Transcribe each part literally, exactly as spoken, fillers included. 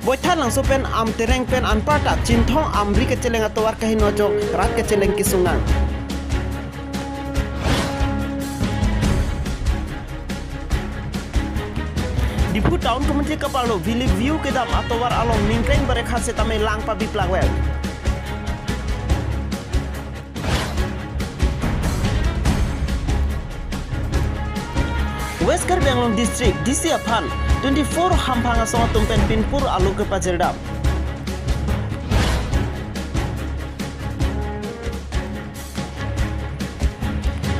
Boithalangso pen Amtereng pen anparta Chinthong Amri kacheleng atovar kaheno ajok rat kacheleng kesung nang. Diphu Town Committee kaparlo Valley View kedam atovar along ningkreng barekha setame lang pabiplak vel. West Karbi Anglong District D C aphan twenty-four hamphang asong atum pen pinpur alo kepajirdam.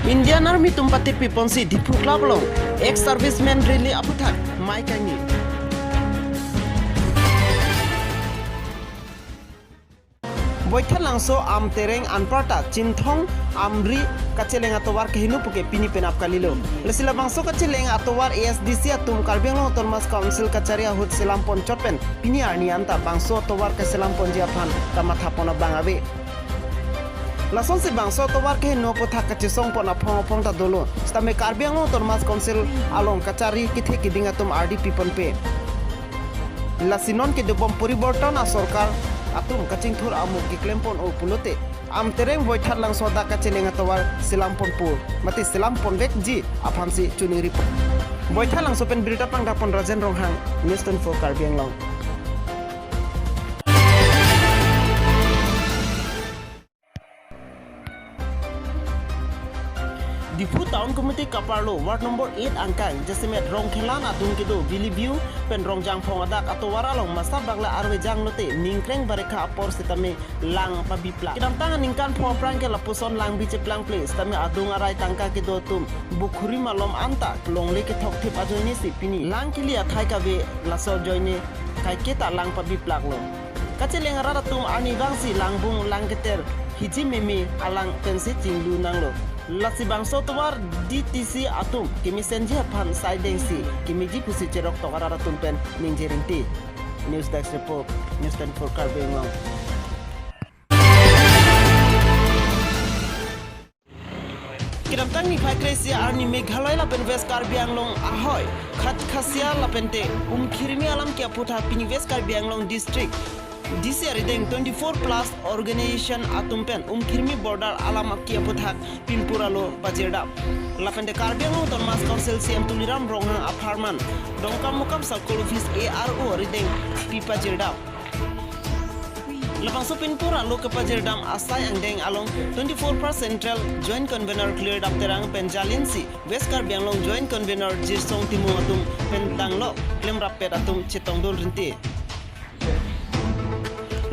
Indian Army atum patirpi ponsi Diphu Club along ex-serviceman rally aputhak mei kangni. Boithalangso Amtereng anparta Chinthong Amri kacheleng atovar kaheno puke pini penap kalilo. Lasi labangso kacheleng atovar A S D C atum Karbi Anglong Autonomous Council kachari ahut selam pon chot pen pini arni anta bangso atovar kaselam ponji aphan kamatha pon abang ave. Lasonsi bangso atovar kaheno aputhak kachesong pon aphong aphong ta dolo. Setame Karbi Anglong Autonomous Council along kachari kethe keding atum ardi pi ponpe. Lasi non kedobom poriborton asorkar atum kachingthur amuk keklem pon-o pulote Amtereng Boithalangso dak kacheleng atovar selam ponpo mate selam ponvekji aphansi choningri pon. Boithalangso pen birta pangdak pon Rajen Ronghang, News twenty-four Karbi Anglong. Diphu Town Committee kaparlo Ward number eight angkang jasemet Rongkhelan adung kedo Valley View pen Rongjangphong adak atovar along masa bagla arve janglote ningkreng barekha apor setame lang pabiplak. Kedamtang aningkan pho aphrang ke lapuson lang bi cheplangple setame adung arai tangka kedo atum bukhuri malom anta longle kethokthip ajoinesi pini lang kili athai kave, laso ajoine kaiketa lang pabiplaklo. Kacheleng arat atum arnivangsi langbung lang keter hiji meme alang pensi chinglu nanglo. Lasi bangso atovar D T C atum kemesenji aphan saidengsi kemeji pusi cheroktok arat atum pen ningje rinti. News Desk Report, News twenty-four Karbi Anglong. Kedamtang niphai kre-isi arni Meghalaya lapen West Karbi Anglong ahoi Khatkhasia lapente Umkhirmi alam ke aputhak pini West Karbi Anglong District D C arideng twenty-four plus organization atum pen Umkhirmi border alam ke aputhak pinpur alo pajirdam. Lapente Karbi Anglong Autonomous Council C E M Tuliram Ronghang apharman Dongkamukam Circle Office A R O arideng pi pajirdam. Labangso pinpur alo kepajirdam asai angdeng along twenty-four plus Central Joint Convener Cleardap Terang pen jalinsi West Karbi Anglong Joint Convener Jirsong Timung atum pen danglok klemrappet atum chetongdun rinti.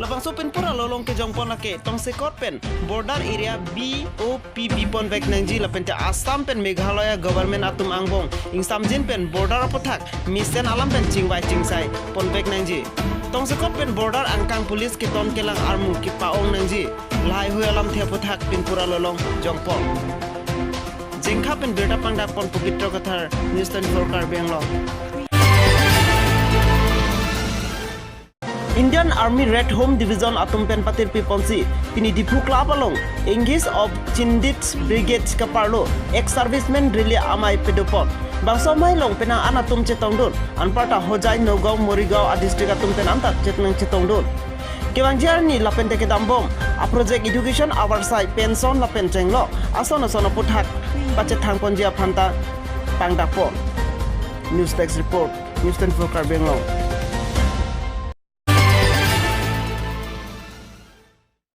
Labangso pinpur alo along kejongpon lake tongsekot pen border area B O P bi ponvek nangji lapente Assam pen Meghalaya government atum angbong ingsamjin pen border aputhak mesen alam pen chingvai chingsai ponvek nangji. Tongsekot pen border angkang police keton kelang armu kepa-ong nangji. Lahaihui alamthe aputhak pinpur alo along jongpon. Jengkha pen birta pangdak pon Pokitro Kathar, News twenty-four Karbi Anglong. Indian Army Red Home Division atum pen patirpi ponsi pini Diphu Club along Engage of Chindit Brigade kaparlo ex-serviceman rally amei padopon. Bangso amei along penang an atum chetongdun, anparta Hojai, Nagaon, Morigaon a-district atum pen anta chetnang chetongdun. Kevangji arni lapente kedambom a-project education avarsai pension lapen chenglok ason ason aputhak pachethang ponji aphanta pangdakpon. News Desk Report, News twenty-four Karbi Anglong.